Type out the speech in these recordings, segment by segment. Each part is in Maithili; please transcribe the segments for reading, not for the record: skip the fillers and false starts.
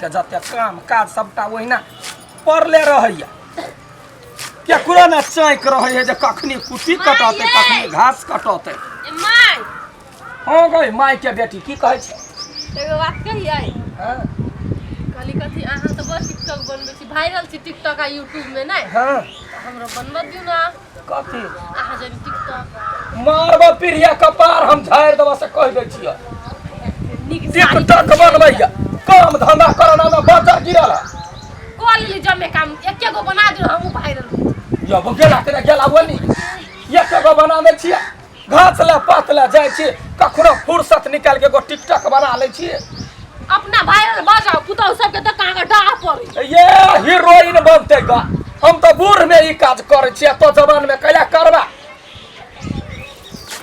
जते जते काम काज सबटा ओहिना पड़ले रहैया। केकरो ने चाँकि रहै है जे कखनी कुट्टी कटतै, कखनी घास कटतै। ए my. हँ गई माय के बेटी, की कहै छै? एगो बात कहियै? हँ। कहली कथी, अहाँ तऽ बड़ टिकटॉक बनबै छी, वायरल छी टिकटॉक आ यूट्यूब में, नहि? हँ। तऽ हमरो बनबऽ दियौ ने। कथी? अहाँ जब टिकटॉक मारब पीढ़िया कपार हम झाड़ि देबऽ से कहि दै छियै। नीक साड़ी टिकटॉक बनबैया, काम धंधा करना में बजर गिरल है। कऽ लेली जमे काम, एके गो बना दियौ, हमहूँ वायरल हो जायब। जब गेला के गेला ओनी एक गो बना दै छियै, घास ले पात ले जाइ छी, कखनो फुर्सत निकालि के एगो टिकटॉक बना लै छियै। अपना वायरल भऽ जाउ, पुतहु सबके तऽ अहाँके डाह पड़ै। ये हीरोइन बनतै गा। हम तऽ बूढ़ में ई काज करै छियै, तो जवान में कैला करबा?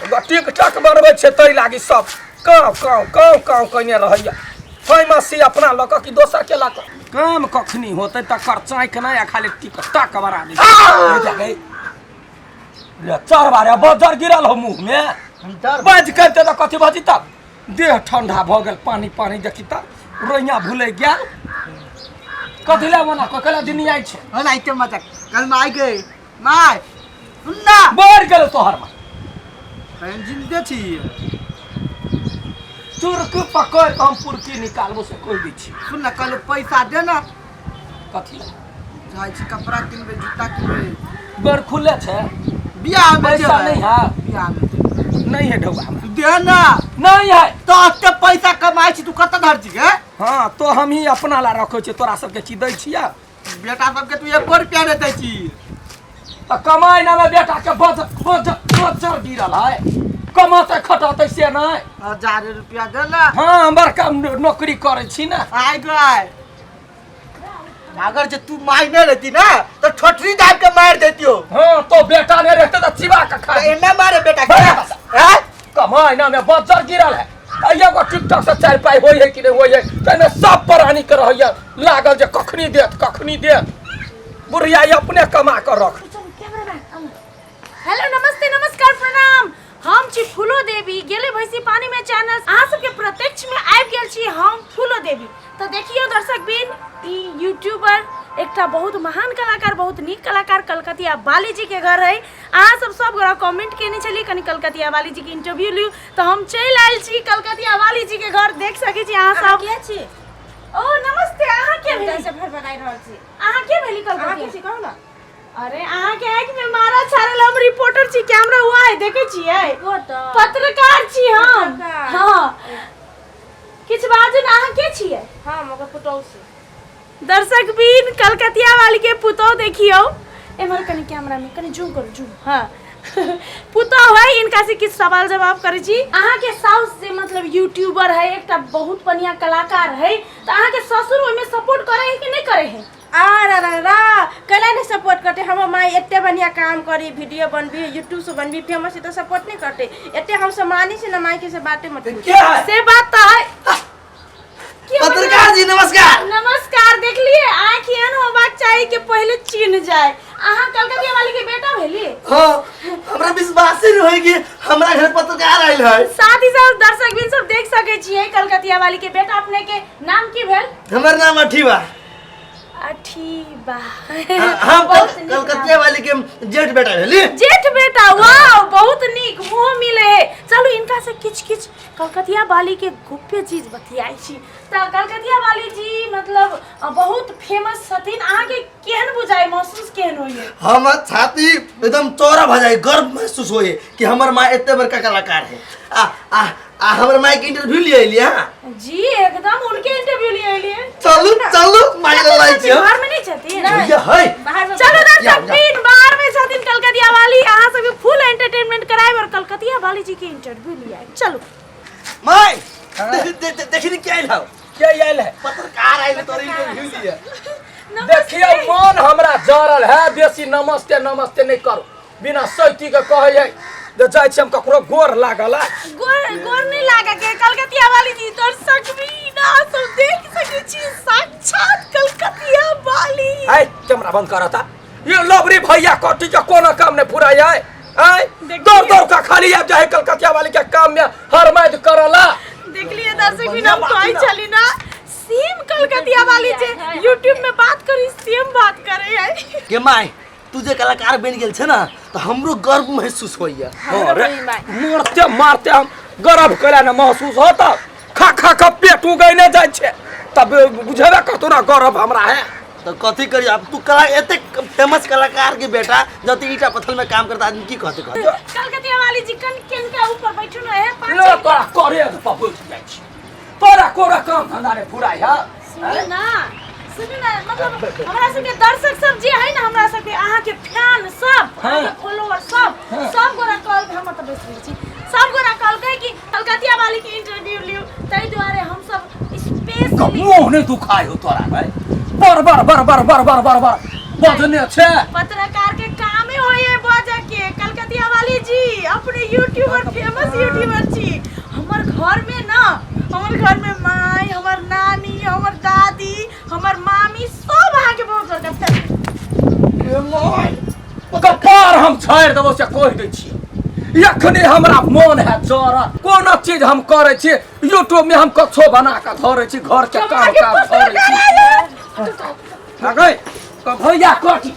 एगो टिकटॉक बनबै छै ताहि लागी सब काँव काँव काँव काँव कयने रहैया। फैमसी अपना लऽ कऽ कि दोसर के लऽ कऽ? काम कखनी होतै तकर चाँकि नहि, आ खाली टिकटॉक बना दै छै। रे चार बारे बजर गिरल हो मुँह में। हम डर बाजि करते तऽ कथी बाजी? तब देह ठंडा भऽ गेल, पानी पानी देखी तऽ रोइया भूलै गेल। कथी लए ओना कऽ दिन आइ छै? हम आइते मजाक कल माय गए। माय सुन ना। बढ़ गेल तोहर माय। हम जिंदे छी। चुरक पकड़ कऽ हम पुरकी निकालबो से कहि दै छी। सुन ना, कल पैसा दे ना। कथी लए? जाइ छी कपड़ा किनबै, जूता किनबै। बड़ खुले छै। बियाह में पैसा जेबै। नहीं है। बियाह में जेबै। नहीं है ढौआ हमरा। दे ना। नहीं है। तो एते पैसा कमाइ छी तू, कतऽ धर छी गे? हाँ तो हम ही अपना ला रखै छियै, तोरा सबके चीज दै छियै। बेटा सबके तू एको रुपया नहीं दै छी। तऽ कमाइ ना में बेटा के बज बज बजर गिरल है, कमाते खटते से नहीं। हजारे रुपया दे ना। हाँ, हम बड़का नौकरी करै छी ना। आइ गए, अगर जे तू माय नहीं रहती ना तो ठोठरी दाब के मार देती हो। हाँ तो बेटा नहीं रहते तो चिबा के खा। तो एना मारे बेटा के? बड़ा बस। हैं? कमाइ ना में बजर गिरल है। आ एगो टिकटॉक से चारि पाइ होइ है कि नहीं होइ है, ताहिमे सब प्राणी के रहैया लागल जे कखनी देत कखनी देत। बुढ़िया ई अपने कमा के रख। हेलो, नमस्ते, नमस्कार, प्रणाम। हम छी फूलो देवी, गेले भैंसी पानी में चैनल अहाँ सबके प्रत्यक्ष में आबि गेल छी हम फूलो देवी। तऽ देखियौ दर्शक बिन, ई यूट्यूबर एकटा बहुत महान कलाकार, बहुत नीक कलाकार कलकतिया बाली जी के घर है। अहाँ सब सब गोरा कमेंट केने छलियै कनि कलकतिया बाली जी के इंटरव्यू लियौ, तऽ हम चलि आयल छी कलकतिया बाली जी के घर। देख सकै छी अहाँ सब। के छी? ओ नमस्ते, अहाँ के भेली? से भर बनाइ रहल छी। अहाँ के भेली कलकतिया? अहाँ के छी कहू ना। अरे अहाँ के आँखि में मारा छाड़ल, हम रिपोर्टर छी, कैमरा हुआ है, देखे छियै? रिपोर्टर? पत्रकार छी हम। पत्रकार। हाँ, किछु बाजू ने, अहाँ के छियै? हम ओकर पुतहु छी। दर्शक बीन, कलकतिया वाली के पुतहु देखियौ। एम्हर कनि कैमरा में कनि जूम करू, जूम। हाँ, पुतहु है, इनका से किछु सवाल जवाब करै छी। अहाँ के साउस जे मतलब यूट्यूबर है, एकटा बहुत बढ़िया कलाकार है, तऽ अहाँ के ससुर ओहिमे सपोर्ट करे है कि नहीं करे है? आ रा रा रा, कैला नहीं सपोर्ट करते? हमर माई एते बढ़िया काम करी, वीडियो बनबी, यूट्यूब से बनबी फेमस, तो सपोर्ट नहीं करते? एते हम सब मानी से ना माई के से बातें मत पूछ। के है? से बात तो है। के पत्रकार जी नमस्कार। नमस्कार। देखलिए, आँख एहन होबाक चाही कि पहिले चिन्ह जाए। अहाँ कलकतिया वाली के बेटा भेली? हाँ, हमरा विश्वास ही नहीं होई कि हमरा घर पत्रकार आइल है। साथ ही साथ दर्शक बिन सब देख सके छियै कलकतिया वाली के बेटा। अपने के नाम की भेल? हमर नाम अठीवा। अठीबा। हम बहुत नीक नाम। कलकतिया वाली के जेठ बेटा भेली। जेठ बेटा, वाह, बहुत नीक, मुँह मिले है। चलू इनका से किछ किछ कलकतिया वाली के गुप्य चीज बतियाई छी। तऽ कलकतिया वाली जी मतलब बहुत फेमस छथिन, अहाँके केहन बुझाइ, महसूस केहन होइए? हमर छाती एकदम चौड़ा भऽ जाए, गर्व महसूस होए कि हमर माँ एते बड़का कलाकार है। आ आ आ हमर माई के इंटरव्यू लिए अइली हां? जी एकदम, उनके इंटरव्यू लिए अइली। चलू चलू, माई लग लाई छी। घर में नहीं छथिन? भैया है। बाहर में। चलो या, दर्शक या। बीन, बाहर में छथिन कलकतिया वाली। अहाँ सबके फुल एंटरटेनमेंट करायब और कलकतिया वाली जी के इंटरव्यू लिया। चलू। माई, देखी के आइल हौ? के आयल है? पत्रकार आइल तोर इंटरव्यू लिए। देखियौ, मन हमरा जरल है, बेसी नमस्ते नमस्ते नहीं करू। बिना सैती के कहै है जे जाइ छी हम ककरो गोर लागल है। गोर गोर नहीं लागे के कलकतिया वाली जी। दर्शक भी ना सब देख सके छी साक्षात कलकतिया वाली। है कैमरा बंद करता। ये लबरी भैया कटी के कोनो काम नहीं पूरा है। आय देखिए। दौड़ दौड़ का खाली आबि जाए कलकतिया वाली के काम में हरमाइद करला। देखलिए दर्शक भी, हम कहै छली ना सेम कलकतिया वाली जे यूट्यूब में बात करी सेम बात करे है। के माय, तू जे कलाकार बनि गेल छै ना तऽ हमरो गर्व महसूस होइया। अरे मारते मारते हम गर्व कैला ने महसूस होता, खा खा के पेट उगैने जाइ छै तब बुझेबे करतो ना गर्व हमरा है। तऽ कथी करी अब, तू कला एते फेमस कलाकार के बेटा जते ईटा पत्थर में काम करता आदमी की कहते कहते। कलकतिया वाली जी कन केन के ऊपर बैठू न है पाँच ले तोरा करे पर बैठ जाइ छी, तोरा कोरा काम धंधा ने फुराइ है। सुनू ना, सुनू ना, मतलब हमरा सबके दर्शक सब जे है ना, हमरा सबके अहाँ के फैन सब, अहाँ के फॉलोअर सब, सब गोरा कहल, हम तऽ बैस गेल छी, सब गोरा कहलकै कि कलकतिया वाली के इंटरव्यू लियौ, ताहि दुआरे हम सब स्पेस मुँह नहीं दुखाय हो तोरा भाई, बर बर बर बर बर बर बर बर बजने छे। पत्रकार के कामे होय है बजे के। कलकतिया वाली जी अपने यूट्यूबर, फेमस यूट्यूबर छी। हमर घर में ना, हमर घर में माई, हमर नानी, हमर दादी, हमर मामी सब अहाँ के बहुत बड़का फैन। कपार हम झाड़ि देबो से कहि दै छियै, एखने हमरा मन है जर कोनो चीज हम करै छी यूट्यूब में, हम कछो बना के धरै छी, घर के काम काज धरै छी। गई तो भैया कटी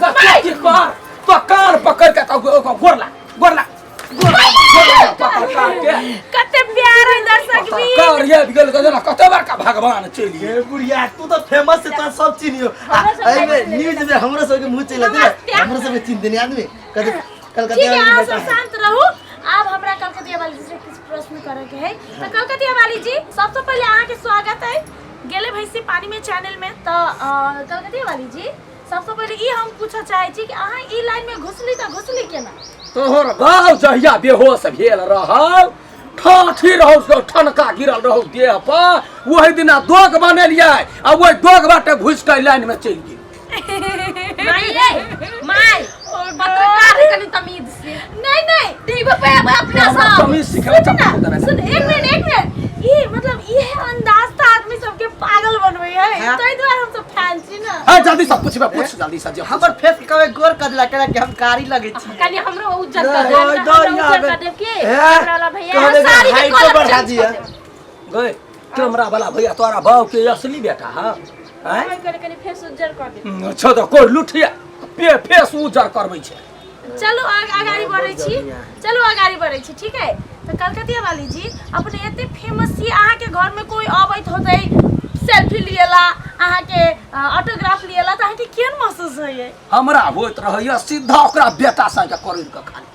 कटी कर तो कान पकड़ के तो गोर ला गोर ला गोर ला गोर ला पकड़ कान के। कते प्यार है दर्शक भी कर ये गेल के कते बड़का भगवान चलि गेल। बुढ़िया तू तो फेमस है, तोरा सब चिन्हियो। एहिमे न्यूज में हमरो सबके मुंह चलि जेतै, हमरो सबके चिन्ह देने आदमी कते कलकतिया। ठीक है, अहाँ सब शांत रहू। आब हमरा कलकतिया वाली जी से किछु प्रश्न करे के है। तो कलकतिया वाली जी, सबसे पहले अहाँ के स्वागत है गेले भैंसी पानी में चैनल में। तो कलकतिया वाली जी, सबसे पहले ई हम पूछऽ चाहे छी कि अहाँ ई लाइन में घुसली तऽ घुसली केना? तोहर बाप जहिया बेहोश भेल रहल, ठाठी रहौ से ठनका गिरल रहौ देह पर, ओहि दिना दोग बनेलियै आ ओहि दोग बाटे घुसि कऽ लाइन में चलि गेल। माई रे माई, पत्रकार है कनी तमीज से। नहीं नहीं, टीवी पे अब अपना हमरा सब तमीज सिखेबै सुन ना, चप्पल देने। सुन, एक मिनट एक मिनट, ई मतलब ई है अंदाज तो आदमी सबके पागल बनबै है, ताहि दुआरे हम सब फैन छी ना। हाँ जल्दी से पूछबे, पूछ जल्दी से जे हमर फेस के कहे गोर कर दिला केना कि हम कारी लगे छी। कनी हमरो उज्जर कर नहीं, दे, दो हमरो यहाँ उज्जर पे। कर देब के हैं? हमरा वाला भैया कहबे कि साड़ी के हाइटो कलर बढ़ा चेंज दिया। कर देब। गए कैमरा वाला भैया तोरा बाप के असली बेटा हाँ हैं? कनी कनी फेस उज्जर कर दे। अच्छा तो कोई लुठिया पे फेस उज्जर करबै छै। चलू अगाड़ी बढ़ै छी, चलू अगाड़ी बढ़ै छी। ठीक है, तऽ कलकतिया वाली जी अपने एते फेमस छी, अहाँके घर में कोई अबैत होतै सेल्फी लिएला, अहाँके ऑटोग्राफ लिएला, तऽ अहाँके केहन महसूस होइए? हमरा होइत रहैया सीधा ओकरा बेटा संगे करोड़ के खाली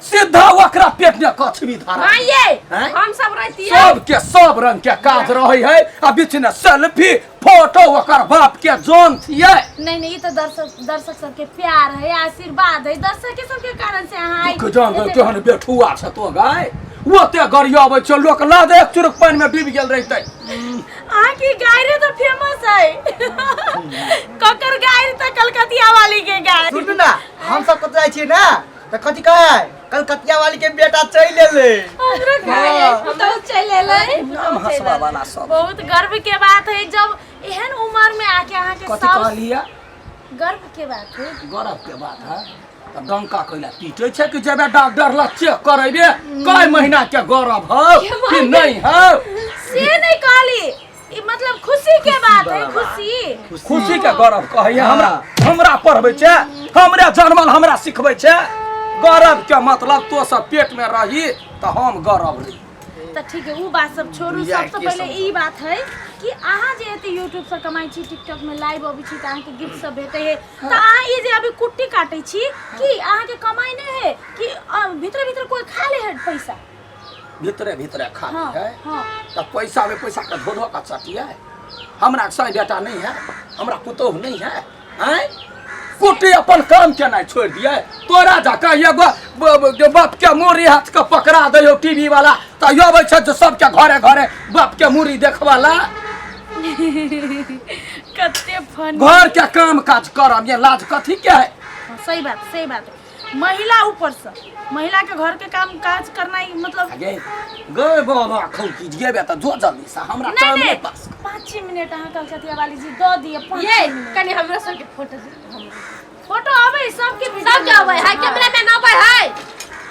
सीधा ओकरा पेट में कछबी धरा। माई ये हैं? हम सब रहतियै सब के सब रंग के काज रहै है आ बीच में सेल्फी फोटो ओकर बाप के जोन थिए। नहीं नहीं, ई तऽ दर्शक दर्शक सबके प्यार है, आशीर्वाद है, दर्शक के सबके कारण से अहाँ आइ के जान गए केहन बेठुआ छ तो गाय, ओते गरियाबै छै लोक ला दे एक चुरुक पानि में डूबि गेल रहितै। अहाँके गायरे तऽ फेमस है, ककर गायर तऽ कलकतिया वाली के गायर। सुनू ना, हम सब कतऽ जाइ छियै ना तऽ कथी कहै, कलकतिया वाली के बेटा चलि एलै। हमरो गाय पुतहु चलि एलै। नाम हंसबा वाला सब। बहुत गर्व के बात है जब एहन उम्र में आके अहाँके कथी सब कहलियै? गर्व के बात है। गर्व के बात है तऽ डंका कैला पीटै छै कि जेबे डॉक्टर लग चेक करेबे कई महीना के गर्व हौ कि नहीं हौ? से नहीं कहली, ई मतलब खुशी के बात है, खुशी खुशी के गर्व कहैया। हमरा हमरा पढ़बै छै, हमरे जनमल हमरा सिखबै छै। गर्व के मतलब तो सब पेट में रही तऽ हम गर्व रही। तऽ ठीक है, उ बात सब छोड़ू। बुढ़िया सबसे के पहले समझ। ई बात है कि अहाँ जे एते यूट्यूब से कमाइ छी, टिकटॉक में लाइव अबै छी तऽ अहाँके गिफ्ट सब भेटै है, तऽ अहाँ ई जे अभी कुट्टी काटै छी कि अहाँके कमाइ नहि है कि भीतरे भीतर कोई खा ले है पैसा? भीतरे भीतरे खा हाँ, है। हाँ। तऽ पैसा में पैसा के धो धो के चटिए। हमरा सही बेटा नहीं है, हमरा पुतोह नहीं है, आँय कुटी अपन काम केनाइ छोड़ि दिए। तोरा जकाँ एगो बाप के मूड़ी हाथ के पकड़ा दैयौ टीवी वाला तऽ अबै छै जे सबके घरे घरे बाप के मूड़ी देखबला। कते फन घर के काम काज करब ये लाज कथी के है? सही बात, सही बात। महिला ऊपर से महिला के घर के काम काज करना ही मतलब गे गे बाबा खौकी जेबे तऽ जो जल्दी से हमरा नहीं टाइम नहीं नहीं पास। 5 मिनट अहाँ कलकतिया वाली जी दऽ दिअ, 5 ये मिनट। कनी हमरो सबके फोटो दे, हमरो फोटो आबै सबके वीडियो सबके आबै है, कैमरा में आबै है।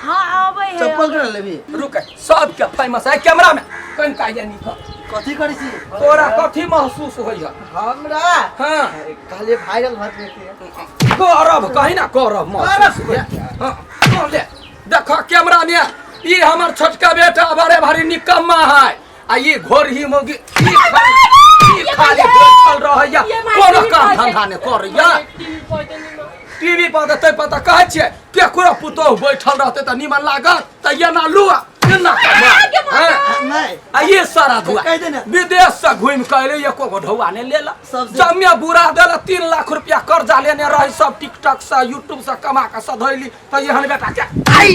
हाँ आबै है। चप्पल केना लेबही? रुक, सबके फेमस है कैमरा में कनिका ये निकल। कथी करै छी? तोरा कथी महसूस होइया? हमरा? हाँ। कहलिए वायरल भऽ जेतै। गौरव कही ना, गौरव महसूस होइया। हाँ, सुन ले, देखो कैमरा में ई हमर छोटका बेटा बड़े भारी निकम्मा है आ ई घोरही मौगी ई खाली बैठल रहैया, कोनो काम धंधा नहि करैया। टीवी पर देनी माँ। टीवी पर देतै पता कहै छियै, केकरो पुतोहु बैठल रहतै तऽ निमन लागत? तऽ एना लुआ एना कमा। हाँ? नहीं। आ ये सारा धुआ कहि दे ने। विदेश से घूमि के अयलै, एको गो ढौआ नहि लेला। सबसे- जमे बुरा देला, 3 लाख रुपया कर्जा लेने रही, सब टिकटॉक से यूट्यूब से कमा के सधैली, तऽ एहन बेटा के आई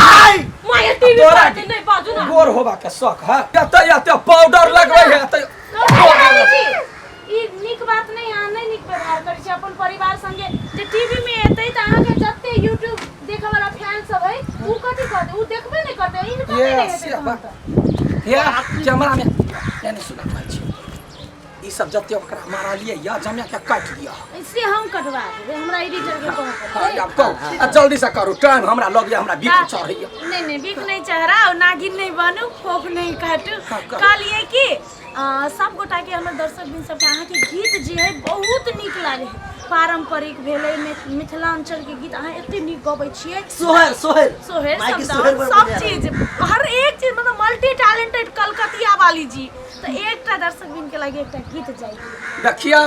आई माँ ये टीवी तोरा पर दे, नहीं बाजू ना। गोर होबा के शौक है, एते एते पाउडर लगबै है, एते। ई नीक बात नहीं, अहाँ नहीं नीक व्यवहार करै छी अपन परिवार संगे। जे टीवी में एतै तऽ अहाँके जते यूट्यूब देखै वाला फैन सब है उ कथी कहतै? उ देखबे नहि करतै, इनकम ये नहि हेतै से तहन बात। तऽ। हे कैमरा में यानी सुना कहै छी, ई सब जते ओकरा मारलियै या जमे के काटि दिअ। से हम कटवा देबै, हमरा एडिटर के कहऽ हाँ, पड़तै। आब कहू आ जल्दी से करू, टाइम हमरा लग हमरा बीच चढ़ैया। नहीं नहीं, बिख नहीं चढ़ा, नागिन नहीं बनू, फोफ नहीं काटू। हाँ, कहू। कहलिए कि सब गोटा के हमर दर्शक बिन सबके अहाँके गीत जे है बहुत नीक लागे है। पारंपरिक भेलै, मिथिलांचल के गीत अहाँ एते नीक गबै छियै। सोहर सोहर। सोहेर माइकी शब्द सोहर बड़ सब बढ़िया। चीज, हर एक चीज, मतलब मल्टी टैलेंटेड कलकतिया वाली जी। तो एकटा दर्शक बिन के लागे एकटा गीत जाइ। देखियौ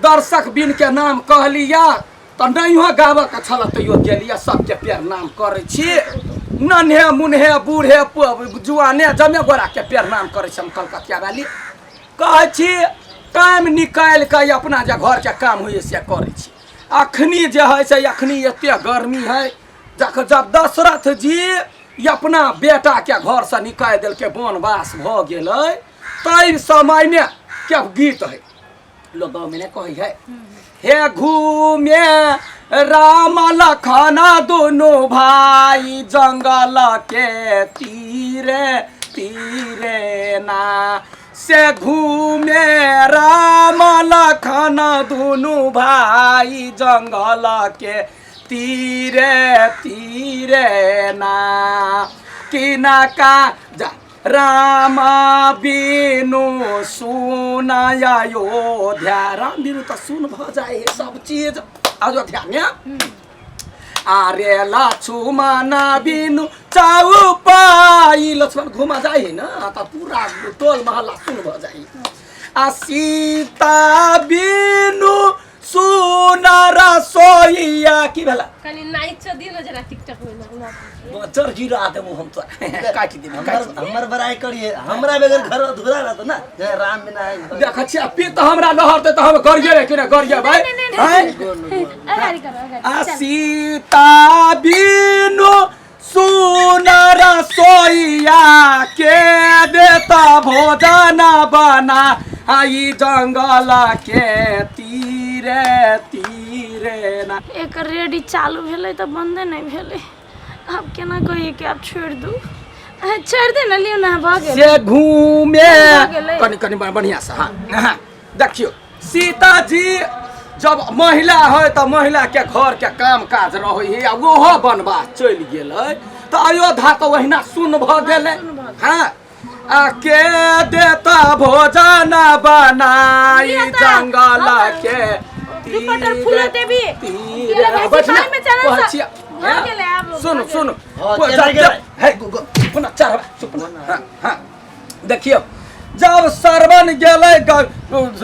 दर्शक बिन के नाम कहलिया तऽ नहियो गाबऽ के छल तैयो गेलियै, सबके प्रणाम करै छी। नन्हे मुन्हे बूढ़े जुआने जमे गोरा के प्रणाम करै छी। हम कलकतिया वाली कहै छी, टाइम निकालि कऽ अपना जे घरके काम होइए से करै छी। अखनी जे है से अखनी एते गर्मी है, जख जब दशरथ जी अपना बेटाके घरसँ निकालि देलकै, वनवास भऽ गेलै, ताहि समयमे के गीत है, लोग गाँव में नहीं कहै है, हे घूमे राम लखन दुनू भाई जंगल के तीरे तीरे ना, से घूमे राम लखन दुनू भाई जंगल के तीरे तीरे ना, किनका जा राम बिनु सुन अयोध्या। राम बिनु तऽ सुन भऽ जाइ है सब चीज अयोध्या में। अरे लक्ष्मण बिनु चौपाई, लक्ष्मण घुमा जाइ है ना तऽ पूरा टोल मोहल्ला सुन भऽ जाइ। आ सीता बिनु सुन रसोइया, की भेला? कनी नाइच दियो न जरा टिकटॉक में ना। बचर गिरा देबो हम तऽ, काटि देबो। हमर काटि देबो। हमर बड़ाई करिए, हमरा बगैर घर अधूरा रहत ना, जे राम बिना है घर। देखै छियै पी तऽ हमरा लहरतै तऽ हम गरिएबै कि नहि गरिएबै? आँय? अगाडि करो, अगाडि। आ सीता बिनु सुन रसोइया के देता भोजन बना आई जंगल के तीरे तीरे ना। एकर रेडी चालू भेलै तऽ बंदे नहि भेलै। आब केना कहियै कि आब छोड़ि दू? छोड़ि दे ने, लियौ ने, भऽ गेल। से घूमे भऽ गेलै। कनि कनि बढ़िआँ से। हाँ हाँ, देखियौ सीताजी जब महिला है तऽ महिला के घर के काम काज रहै है, आ ओहो वनवास चलि गेलै तऽ अयोध्या तऽ ओहिना सुन्न भऽ गेलै। हाँ, आ के देता भोजन बनाई लिअ तऽ, जंगल हम के रिपोर्टर फूलो देवी तीरे। गेलै भाई, बैठ ना, सिपाही में चलल कहै सब। छियै। भऽ गेलै आब, सुनू भऽ गेलै। सुनू। हाँ, कोइ चलि गेलै। हे, चुप ना, चढ़, चुप ना। हाँ हाँ, देखियौ जब श्रवण गेलै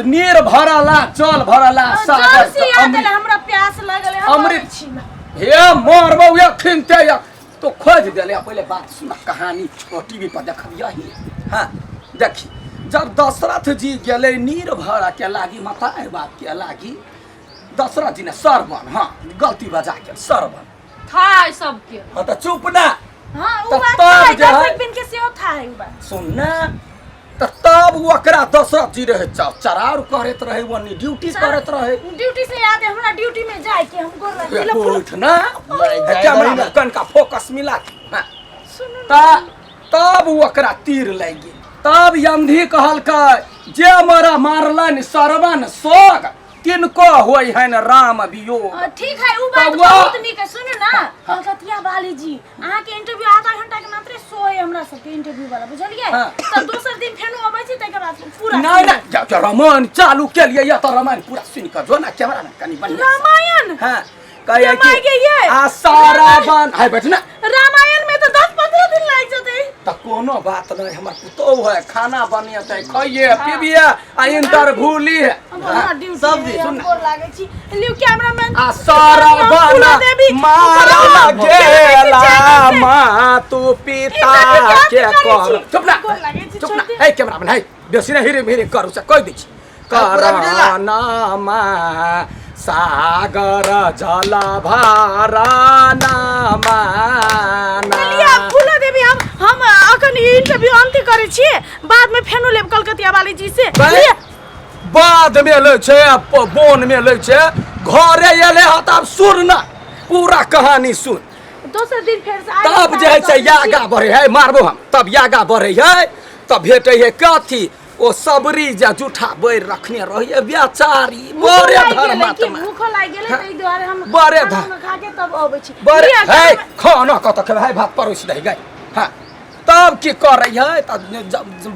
नीर भरला जल भरला सागर जोर से याद अमृत। एलै, हमरा प्यास लागल है, हम अमृत। अबै छी ना। हे मरबौ अखिनते या तो खोज देले। पहिले बात सुन, कहानी टीवी पर देखबियही। हाँ देखी, जब दशरथ जी गेलै नीर भर के लागी मतार बाप के लागी, दशरथ जी ने श्रवण, हाँ गलती बजा के श्रवण था है सबके। हाँ तऽ चुप ना। हाँ, उ तऽ बात तब है, जे है- दर्शक बिन के सेहो था है उ बात। सुन ना, तऽ तब ओकरा दशरथ जी रहे चरार करैत रहे, ओनी ड्यूटी करैत रहे। ड्यूटी से याद है, हमरा ड्यूटी में जाए के, हम गोर लग गेलै। उठ ना, कैमरा में कनका फोकस मिला के। हाँ। सुनू। ता तब ओकरा तीर लागि गेल। तब यमधी कहलकै जे मरा मारलनि श्रवण सोग, तिनको होइ हन राम वियोग। ठीक है, उ बात तऽ बहुत नीक है। सुनू ना कलकतिया वाली जी, अहाँ के इंटरव्यू आधा घंटा के मात्रे शो है हमरा सबके इंटरव्यू वाला बुझलियै हाँ। तऽ दोसर दिन फेनो अबै छी ताहिके बाद पूरा नहीं नहीं जा जा रामायण चालू के लिए या तो रामायण पूरा सुन कर जो ना कैमरा में कनी बढ़िया से। रामायण हाँ कहे ये माय कि के ये। आ सारा बन हाय बैठ ना रामायण में तो 10-15 दिन लागि जेतै त कोनो बात नहीं हमर पुतोह है खाना बनियते खइए पीबिए आ इंटरव्यू लिए हम हमरा ड्यूटी सब दिन, है, हम गोर लागै छी लियौ कैमरामैन आ सारा बन मारा गेला माँ तू पिता के कर चुप ना गोर लागै छी, चुप ना छोड़ि दे। ए कैमरामैन है बेसी ना हिरे मिरे करू से कहि दै छी पूरा वीडियो ला। करनामा सागर जल भरनामा चलिए फूलो देवी हम अखन ई इंटरव्यू अंत करै छी बाद में फेनो लेब कलकतिया वाली जी से बे, बाद में लै छै आ बोन में लै छै घरे एलै हँ तऽ आब सुन ना पूरा कहानी सुन दोसर दिन फेर से आबि तब जे है से यागा बढ़े है मारबो हम तब यागा बढ़े है तब भेटै है कथी ओ सबरी जे जूठा बैर रखने रहै बेचारी बड़े धर्मात्मा भूखो लागि गेलै ताहि दुआरे हम बड़े खाना धर्म। उना खा के तब अबै छी बड़े लिअ, है खाना कतऽ खेबै है भात परोसि दही गै हँ तब की करै है तऽ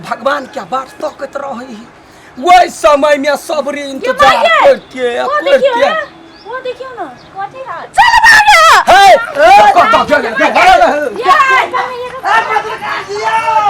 भगवान के बाट तकैत रहै है ओहि समय में सबरी ये इंतजार माय करते वो देखियो करते है वो देखियो ना कथी है चल भागे है कतऽ गेलै ये ए पत्रकार जी यौ!